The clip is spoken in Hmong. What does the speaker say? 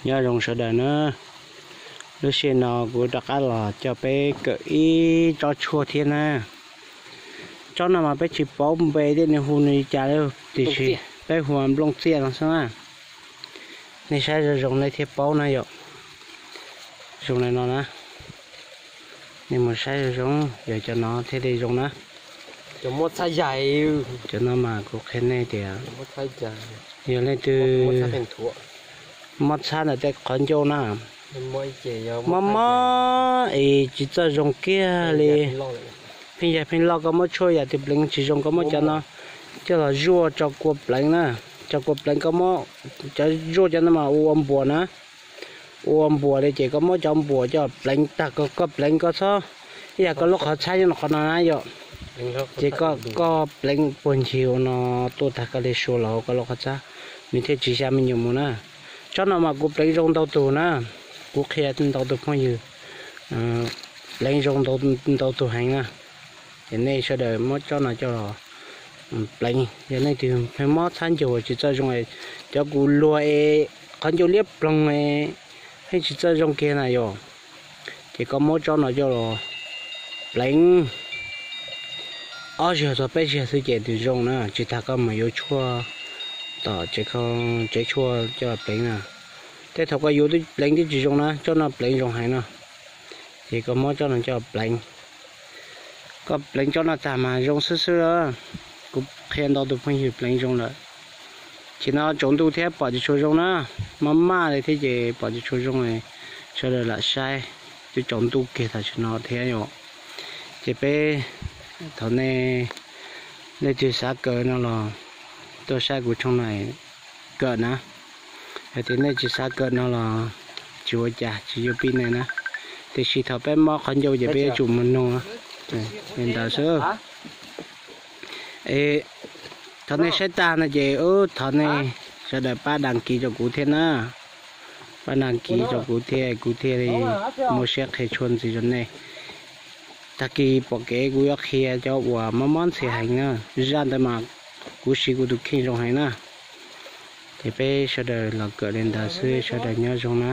Nyob zoo sawv daws na, lub sij hawm no kuv rov qab los coj peb kawm ib tsob tshuaj thiab na. Tsob no mas peb tsis paub npe thiab nws hu nws li cas li, tiam sis peb hu nplooj txiaj no xwb na. Nej saib zoo zoo nej thiaj paub na yom. Zoo li no na, nej mus saib zoo zoo, yog cov no thiaj li zoo na. Cov no mas kuv qhia nej tias yog leej twg mob txhab ntawm tej qhov ncauj na, mob mob es tsis txawj zoo kiag li, pheej yag pheej loj, koj muab tshuaj yam twg pleev tsis zoo, koj muab cov no coj los zuaj tso kua pleev na. Tso kua pleev, koj muab cov zuaj cov no mas ua npuas na, ua npuas li ces koj muab cov npuas coj pleev tag, koj pleev koj txhob, ib yam koj lub qhov txhab nyob no qhov no na yom, ces koj pleev puag ncig ua no tuaj tag koj li sua los koj lub qhov txhab, nws thiaj tsis xya me nyuam mus na. Tsob no mas kuv pleev zoo ntau tug na, kuv qhia ntau tus phooj ywg pleev zoo ntau tug heev na. Ces nej sawv daws muab tsob no coj los pleev, yog leej twg pheej mob txhab ncaug tsis txawj zoo, cov kuv luag es qhov ncauj liab ploog es pheej tsis txawj zoo kiag na yom, ces koj muab tsob no coj los pleev ob zaug txog peb zaug xwb ces nws zoo na, tsis tas koj mus yuav tshuaj tom tsev tshuaj coj los pleev na. Tej thaum koj yuav pleev twb tsis zoo na, tsob no pleev zoo heev no. Ces koj muab tsob no coj pleev, koj pleev tsob no tag mas zoo xwb xwb. Kuv qhia ntau tus phooj ywg pleev zoo lawm. Ces no tsaus ntuj thiab pom tsis tshua zoo na, maj maj li thiab ces pom tsis tshua zoo, sawv daws lam saib, twb tsaus ntuj kiag tam sim no thiab yom. Ces peb, thaum nej leej twg xav kawm no los tuaj saib kuv tshooj no kawm na. Hais tias nej tsis xav kawm no los tsis ua cas, tsis yuav pib nej na. Tiam sis thaum peb mob qhov ncauj ces peb yuav tsum mus nug li ntawd xwb. Es thaum nej saib tag no ces thov nej sawv daws pab đăng ký rau kuv thiab na. Pab đăng ký rau kuv thiab, kuv thiaj li muaj siab qhia tshuaj ntxiv rau nej. Tag kis pom kev kuv yuav qhia cov uas mob mob ntxhia heev na. Zaj ntawd mas kuv siv kuv tus kheej zoo heev na. Ces peb sawv daws los kawm li ntawd xwb, sawv daws nyob zoo na.